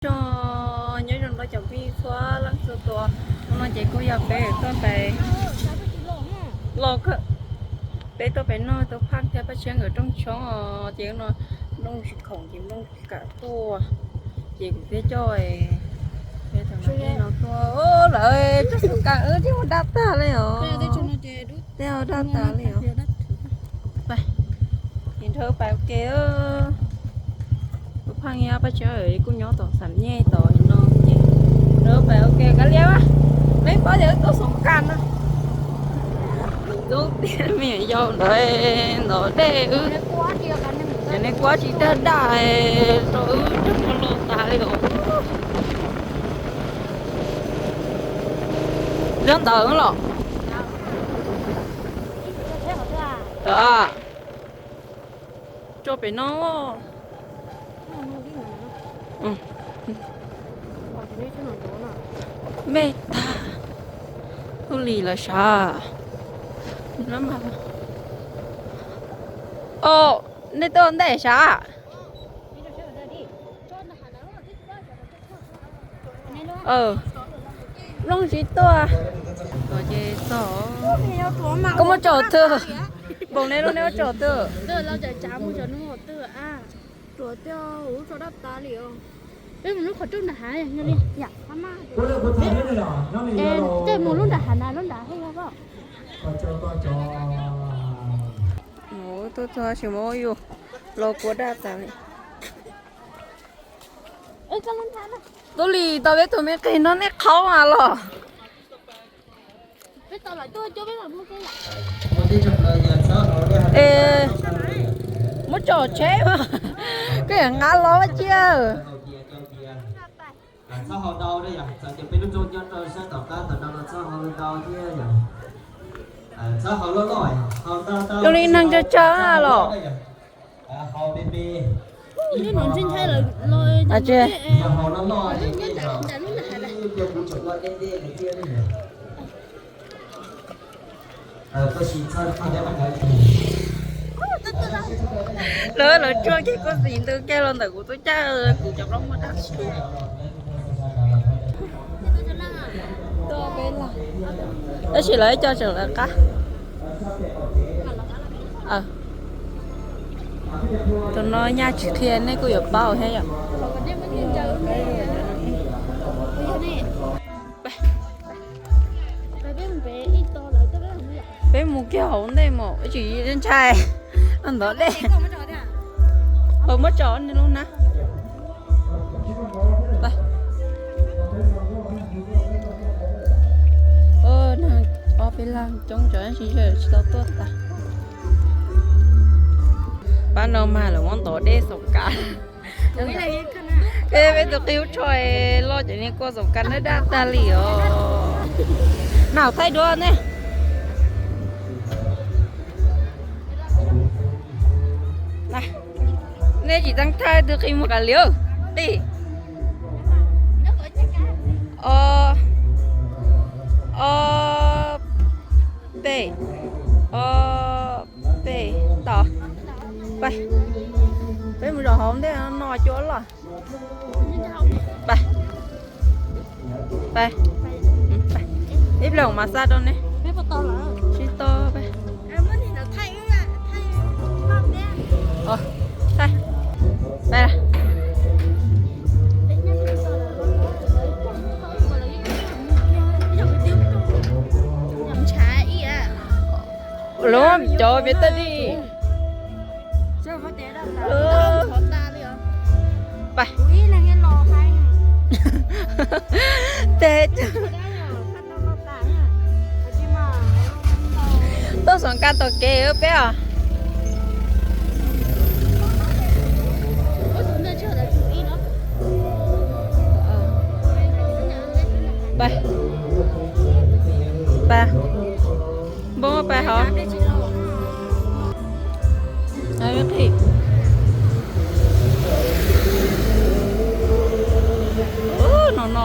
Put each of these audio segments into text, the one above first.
Tso, nyob zoo rau cov phooj ywg txhua leej txhua tus. Hnub no ces kuj yog peb tuaj pem, los kawg, peb tuaj pem noj tus Phaaj thiab Paj Tshiab nkawd rooj tshoob os. Ces no nplooj tsis khoom ces nplooj tsis kam tuaj, ces kuv thiaj coj, thiab thaum no no tuaj lawm, coj xov kas wb thiaj mus daj tag li os. Tej daj tag li os. Ces nrog wb pais ua ke. Tus Phaaj thiab Paj Tshiab kuj nyob tom Xam Nyej tom no ces nrog wb pais ua ke. Kav liam, nej paub tias wb tuaj xov kas no, tus tij me nyuam yaus ntawd ntov dej wb, ces nej kuab tsis dag dag rau wb rag los tas li os. Nyob ntawd los. Tso pem no. Npej tag, tuj lis lawm sav. Os, nej tuaj ntej sav. Nplooj tsis tuaj. Koj muab tsom twg? Npaum nej lub nej muab tsom twg? Peb mus lub qhov rooj nram hav, tej mus lub nram hav na, lub nram hav. Tuaj txog tsis muab yus los kua daj tas li. Tuj lis, tau peb tus me qig no nej qhaub mas los. Es muab tsom tsheb, koj yam nqa los ua ciaj. Txhob haus ntau, txawm tias peb lub rooj nyob rau sab tom qab tom no los txhob haus ntau thiab yom. Txhob haus loj loj, haus ntau ntau. Zoo li neeg tsawg tsawg los. Haus me me. Yog haus loj loj, yog kuv tseem muaj deb deb li thiab. Lawv, lawv tsuag kiag kuj txiv ntws kiag los ntawm kuv tub caj, kuv cov plaub muag dab tsi. Tab sis lawv ib co tseem lawv qab. Tus no nyaj tsis qhia nej kuj yuav paub thiab yom. Peb mus kiag hauv ntej mas tsis ntshai los ntov dej. Muab tsom nej lub na. Ob peb leeg coob, tsis tsis tau tuaj tas. Pab no mas lawv muab ntov dej xov kas. Peb, peb tus qib ub tsho loj ces niag kua xov kas daj daj tag li os. Nag thaij duab ne. Nej tsis txeeb thaij tus qib mus qas liab qij. Ob, ob, peb, ob, peb, tau. Peb mus zaum hauv ntej no cua loj. Peb, peb, ib pliag mas xa rau nej. Tsis tau peb. Thaij, peb. Lov cov peb tawm li. Peb, tes, tuaj xov kas tom kev peb os. Peb, peb, npauj peb hov. No no.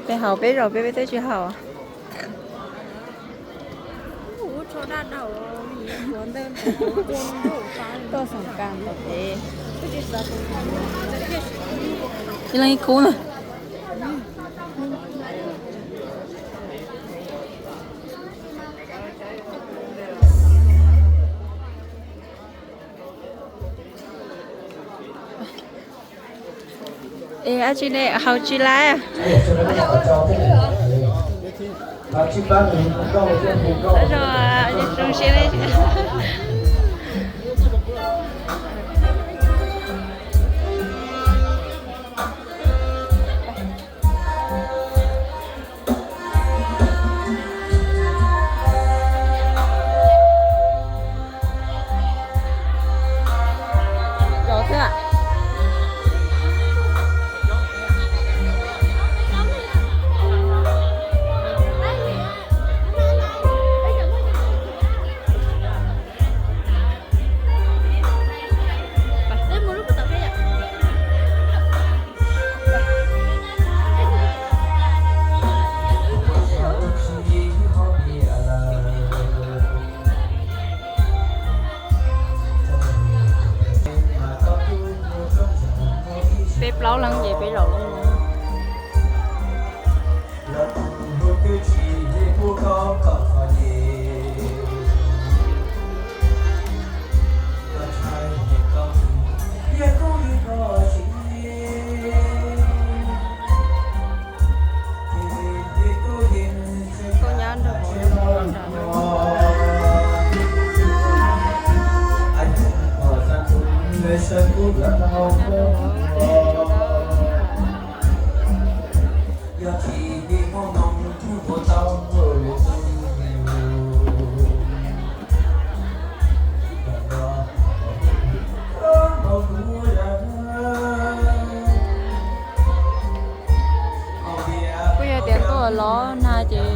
Peb haus peb zaum peb, peb twb tsis haus. Tuaj xoom kas tom pem. Ib leeg ib kub na. Es ab tsi ne, haus tsis laiv. Peb plaub leeg ces peb zaum lawm. Kuj yog tias tuaj los nag ces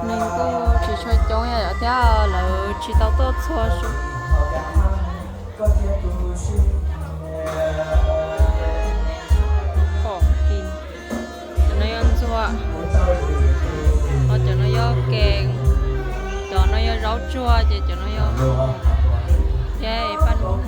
neeg kuj tsis tshua coob thiab lawv tsis tau tuaj txhua su. Cov no yog ntxuag, ho cov no yog kees, cov no yog zaub tsuag ces cov no yog thiab paj nub.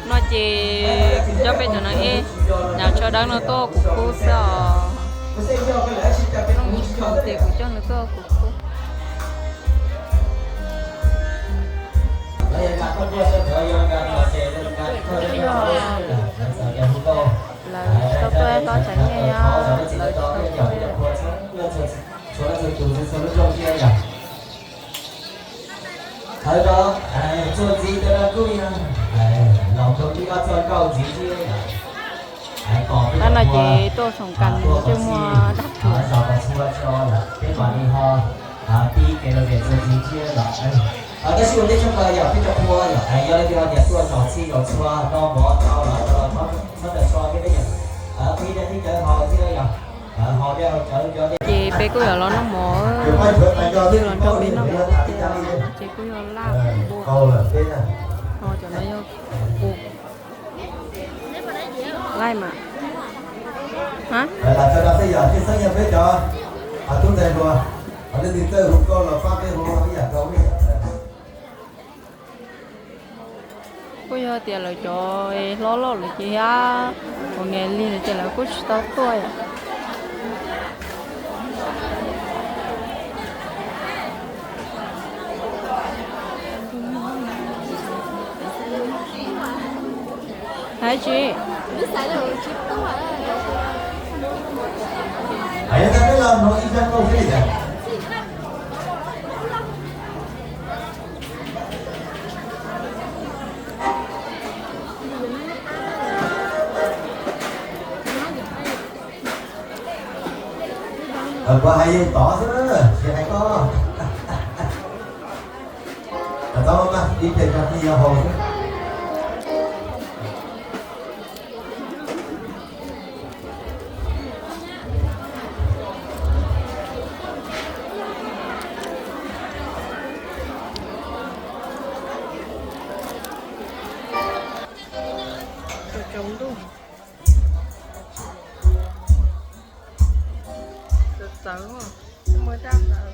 No ces coj peb cov neeg ej, nyuam tshuaj dawb no tuaj kuv kub xwb os. Ces kuv coj nws tuaj kuv kub. Lawv tsis tau tuaj, tau tsam nyiaj nyob lawv tsis tau tuaj. Tab no ces tuaj xoom kas ntsej muag dab thuam. Tab sis ua teb tshaj plaws yog peb cov phuaj yog yog leej twg ho tias tuaj zaum txhij zaum txhua no mov tau los txhob tawm so thiab peb yog qhib cov tib cov haus thiab yog haus dej haus cawv cov. Ces peb kuj yuav los noj mov, twb los nrog peb noj mov tiag ces kuj yog laj npua, ho cov no yog qus. Laij mas, kuj yog tias lawv cov hlob loj lawm ces thiab ua nge li lawm ces lawv kuj tsis tau tuaj yom. Hais tsis. Hais tag peb los no ib zaj nkauj xwb li ntag. Kuv hais yeej tod xwb, tsis hais koj. Tau mas ib pliag cov tij yuav haus xwb. Tsaus ntuj. Txawv txawv, muaj dab txawv.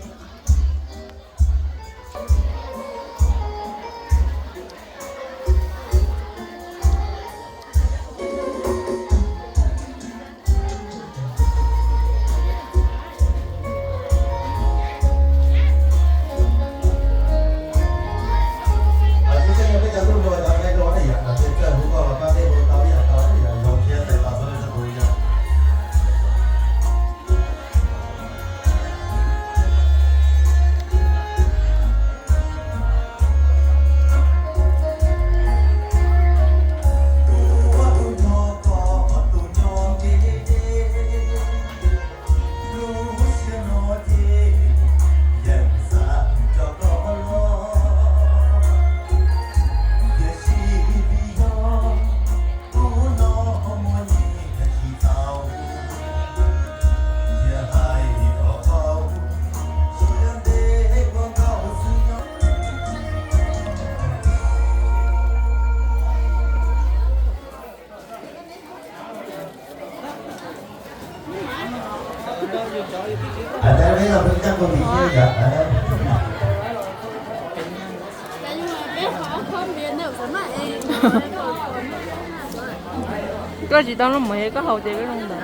Koj tsis tau lub mov es koj haus ces koj zoo ntawd.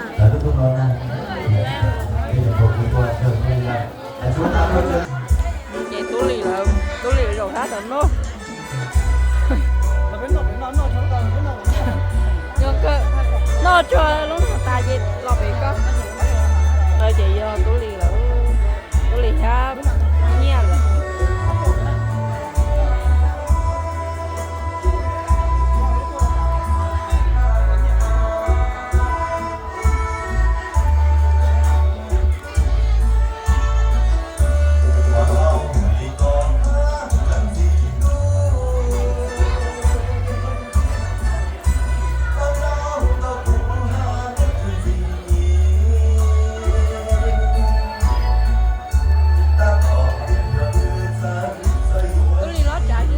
Ces Tub Lis lawv, Tub Lis zaum sab tom no. Noj tsuag lub no tas ces los pem koj. Lawv ces yog Tub Lis lawv, Tub Lis thiab Nyiaj lawm. Tub Lis los tsav tsis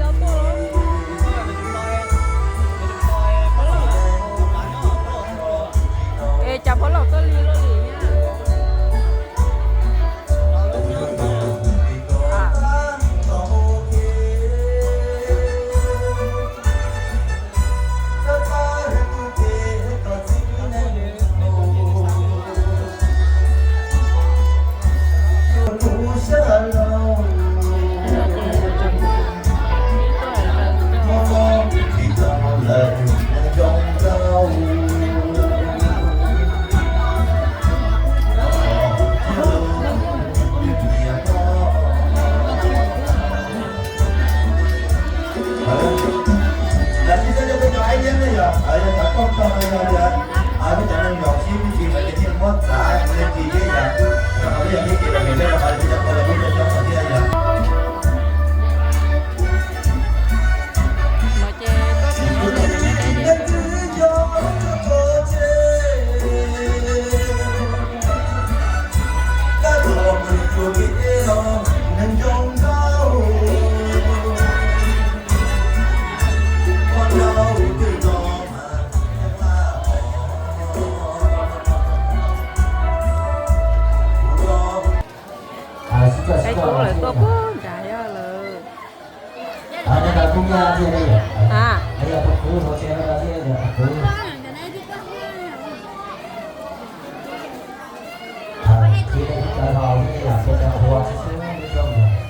tau tuaj los. Es cas phob laum tuaj li luaj li. Peb tub lawv tuaj puag nrad lawm.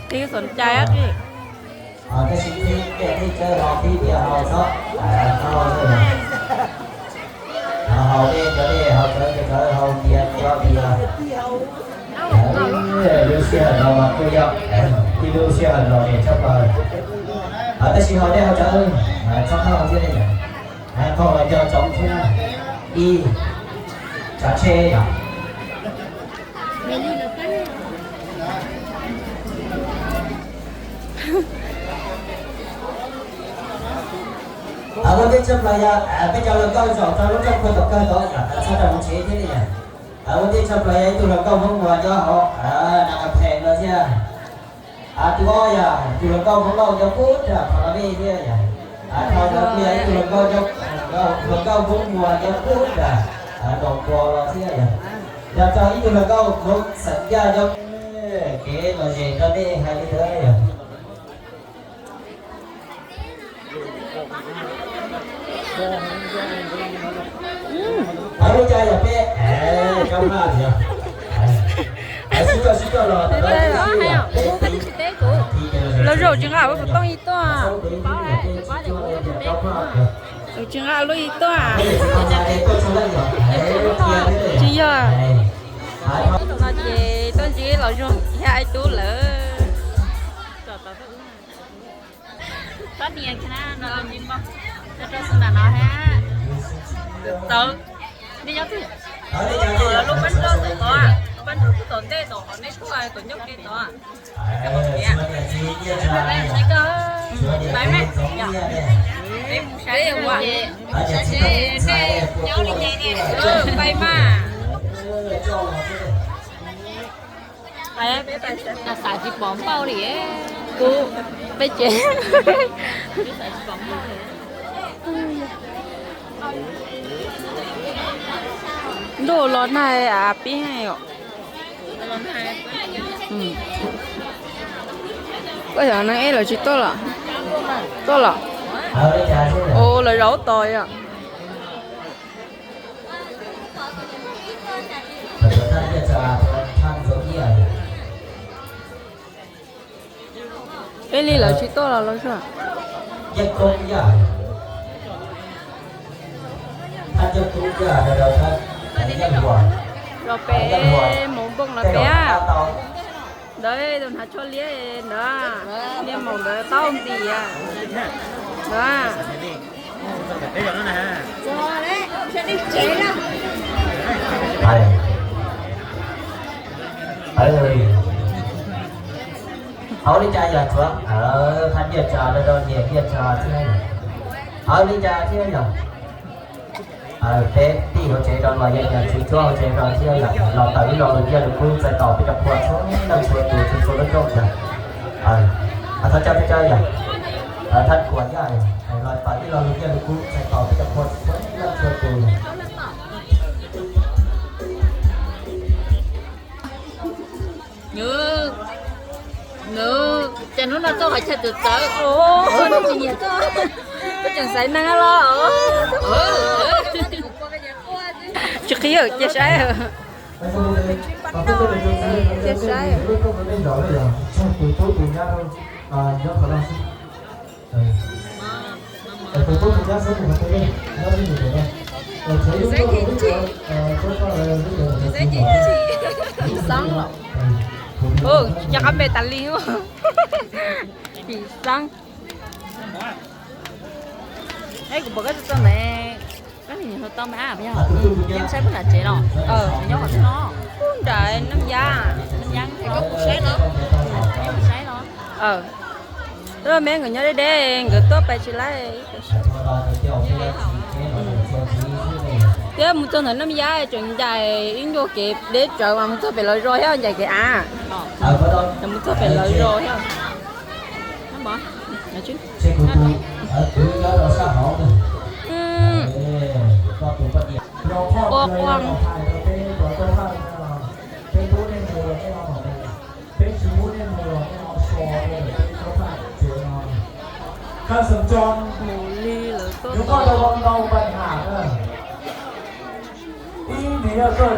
Kev sov cai tab sis kev cai los pib tias haus xwb. Lub sij hawm no mas kuj yog ib lub sij hawm lom zem tshaj plaws, tab sis ho nej ho tsav txhob qaug thiab ne yom, qaug los nco ntsoov thiab, ib, tsav tsheb yom. Ua ntej tshaj plaws yog peb cov hluas nkauj zaum rau lub rooj khua tom kawg tod yom, txhob rau mus tsev thiab ne yom. Ua ntej tshaj plaws yog ib tug hluas nkauj Hmoob Muas nyob hauv Nas Kas Phem no thiab. Tus ob yog tus hluas nkauj Hmoob Lauj nyob pub nram Pha La Vej thiab yom. Thaum no kuj yog ib tug hluas nkauj, hluas nkauj Hmoob Muas nyob pub nram Nroos Pos los thiab yom. Yog tau ib tug hluas nkauj Hmoob Xeem Yaj nyob, kev lom zem rau nej hais li ntawd yom. Ua li cas yog peb, sib coj sib coj los, los zaum tsis nqa lub xov tooj ib tuaj, tsis nqa lub ib tuaj. Tsis yog, no ces tuaj ntsib los zaum kiag ib tug lawm. Txhob nias kiag na, no ntsib npaum, rau rau xu nram no ha. Txawv, nej nyob twg? Lub pab nroj tom tod, pab nroj puag tom ntej tom qhov nej tuaj kom ncauj ke tod. Pais mas, peb mus saib pais mas. Xav tsis pom npaum li, kuv peb ces xav tsis pom npaum li. Ntuj los nag pib os. Koj xyov neeg eb lawv tsis tuaj los? Tuaj los? Ua lawv zaum tos yom. Peb li lawv tsis tuaj los los xwb. Los peb mus npoo los peb. Ntawd tus hnav tsho liab ntawd, niag maum ntawd taub nti ntawd. Hauv li cas yog tshuav thaj nyiaj tsa rau nyiaj tsa thiab. Hauv li cas thiab yog peb tij hauv tsev rau los yog cov tswv cuab hauv tsev rau thiab yog los tawm ib lo lus nyiaj lus kub txais tos peb cov phuaj txhua leej txhua tus txhua txhua lub rooj yog. Thov caw peb cov yog thaj kuam yog los tawm ib lo lus nyiaj lus kub txais tos peb cov phuaj txhua leej txhua tus. Nws, nws, cas hnub no txoj qhov chaw txawv txawv, tsis nyiam txoj, koj tseem xaiv neeg los? Tsis qhib cia saib. Cia saib. Xeeb los. Ua, cov qab npe tas li. Phim Xeeb. Es kuv pom koj txog ntawd, koj nim nws tau mas yog, nws saib puag nram tsev los? Nws nyob qhov twg no? Puag nram Neej Yab, Neej Yab. Saib los? Tus me nkawd nyob deb deb, nkawd tuaj pais tsis laib. Thiab mus txog ntawm Neej Yab tseem ncaim ib ncua kev deb tsawv mas mus txog pem Los Zos thiab ncaim kev av. Mus txog pem Los Zos thiab. Ua quaj. Peb tsis pub nej mus los nej ho so rau peb tsob thaj tsev no. Khaj xeem Tso, mus li lawv tuaj tau. Ib, nws yog koj,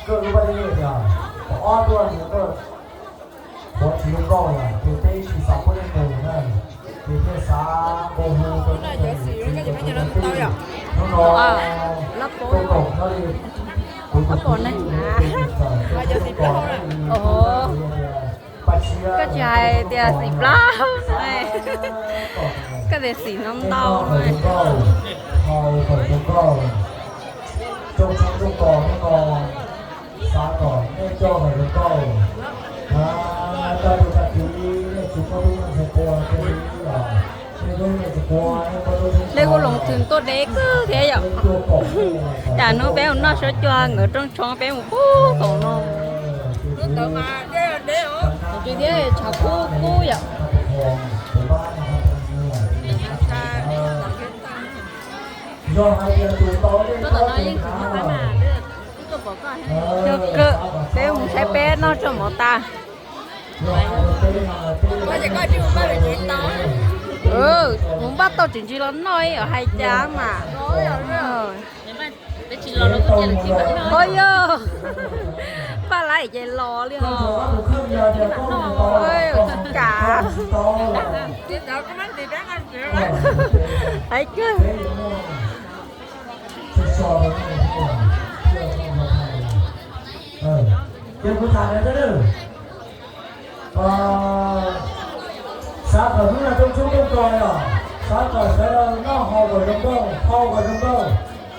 koj lub paj dej yog, ob, tuaj nws koj qhuav tsis zoo nkauj yog ces peb tsis xav pub nej mus na. Ces thiaj xav nqua hu rau nej cov niam txiv cov kwv cov tij hnub no tuaj koom nyob li kuv Koj pom ne? Koj tsis hais tias xim plaub, koj tias xim no ntau. Nej kuj los twg tuaj deb kawg thiab yom. Cas hnub peb mus noj suab cua nkawd rooj tshoob peb mus pub tom no. Tshav kub kub yom. Tom no yeej tsis muaj pab mas. Yog kawg, peb mus saib peb noj tsau mov tas. Mus npaj tau tsis ntsis los noj ib yam hais cas mas. Ov yog, npaj lawm ces los li os. Tsis kam. Hais kawg. Xav kom hnub no rooj tshoob rooj kos yom, xav kom sawv daws noj haus kom zoo nkauj, haus kom zoo nkauj.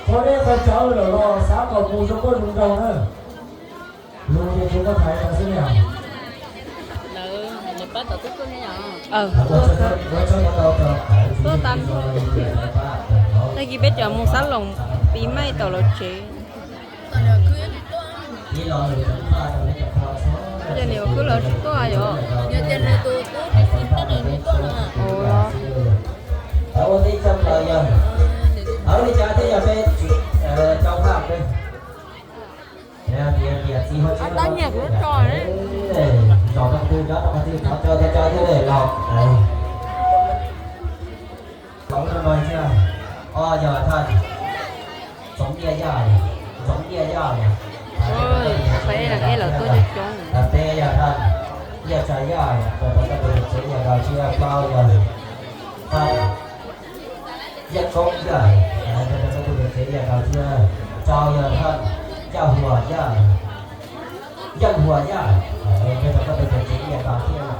Qhov deb qhov tsawv lawm los xav kom mus zoo nkauj zoo nraug na. Lus ces tsis muaj thaiv no xwb ne. Tuaj tas. Tag kis peb cov mus xab loos pis maij tau los tsev. Ces niam khwb los tsis tuaj yom. Ua teb tshaj plaws yog, li cas thiaj yog peb tsis tau phaj peb. Tab niam kuv tso. Zos rau qhov twg nyob rau qhov twg thov tso tau tso thiab los. Txoov no no thiab. Ob yog thaj, Txoov Nyiaj Yaj, Txoov Nyiaj Yaj. Peb yog thaj, Nyiaj Tsa Yaj, rau rau koj tus tsev yog rau thiab. Plaub yog thaj, Yaj Koob Yaj, rau rau koj tus tsev yog rau thiab. Rau yog thaj, Yaj Huas Yaj, Yaj Huas Yaj, rau rau koj tus tsev yog rau thiab.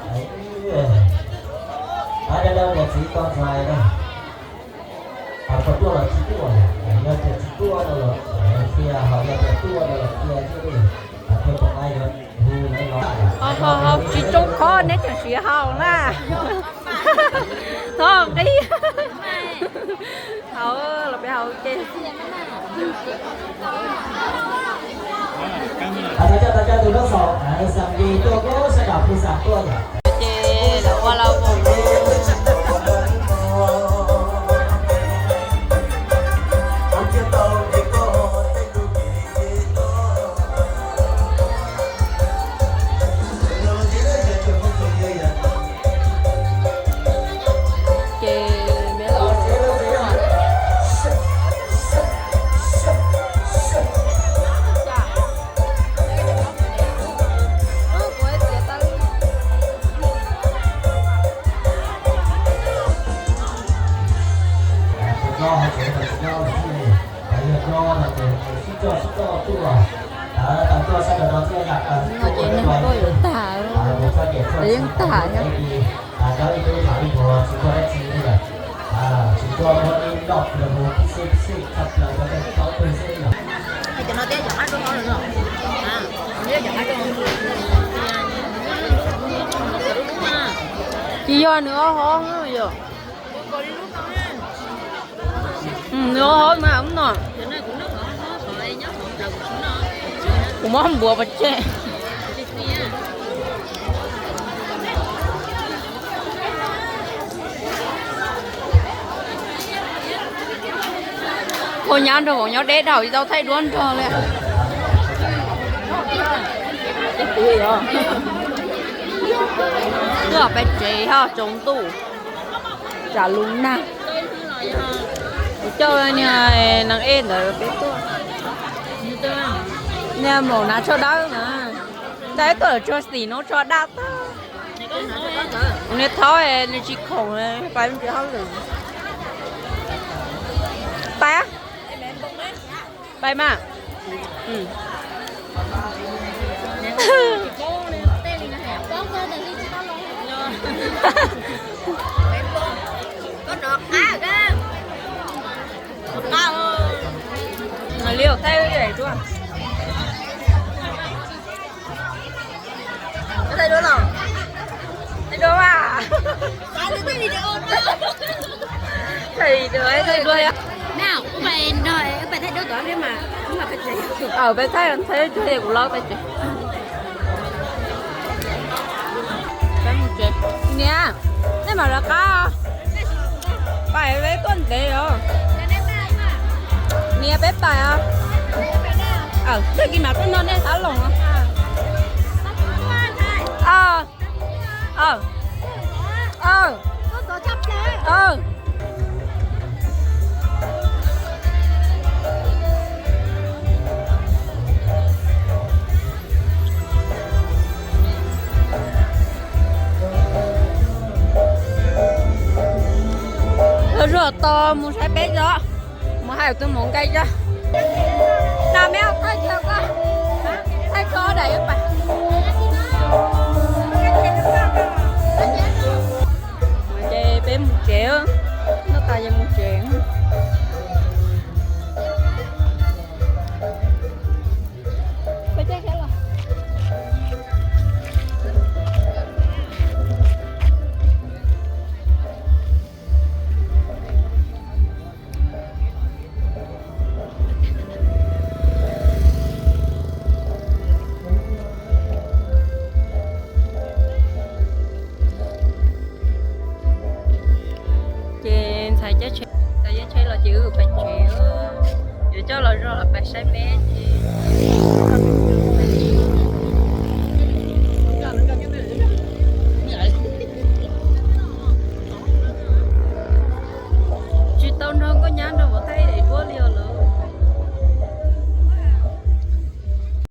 Hais rau niam txiv tau ntxhais na, ho tuaj los tsis tuaj, yog tias tsis tuaj no los qhia, ho yog tias tuaj no los qhia thiab. Ho thiaj pom qab yuav hu lawv los. Ho ho ho tsis tsoo qhov neb tseem siav haus na. Thov nqi. Haus los peb haus ua ke. Ces lawv ua lawv mus. Ces no ces neeg tuaj yuav tag, yeej tag thiab. Tsis yog nws ob hov yom. Nws ob hov mas no. Kuv mob npuas pov tseg. Koj nyab nrog vauv nyob deb dhau tsis tau thaij duab nrog li. Twb peb tsev ho tsaus ntuj. Tsam lub nag. Kuv coj niag neeg ej ntawd peb tuaj. Niag maum hnav tsho dawb na. Tab ib tuaj lawm tsho xim no tsho daj tag. Kuv niag thaub nws tsis khoom pais ntsia hauj lwm. Pais, pais mas. Li thaij dua. Thaij dua los? Thaij dua mas. Thaij dua, thaij dua. Peb thaij, thaij dua kuv los peb tsev. Niam, nej mam lawv qab. Pais peb tuaj ntev os. Niam, peb pais os. Tag kis mam tuaj nrog nej sab loos. Los zuag to mus saib peb tso, mus hais tus maum nqaij tso. No me thaij tso, thaij tso ob daim yuav pais. Ces peb mus tsev, noj tas ces mus tsev. Ces ntxhais caij tsheb, ntxhais caij tsheb los ces wb pais tsev, yuav coj los zog los pais saib peb ces. Tsis tau nrog nkauj nyab nrog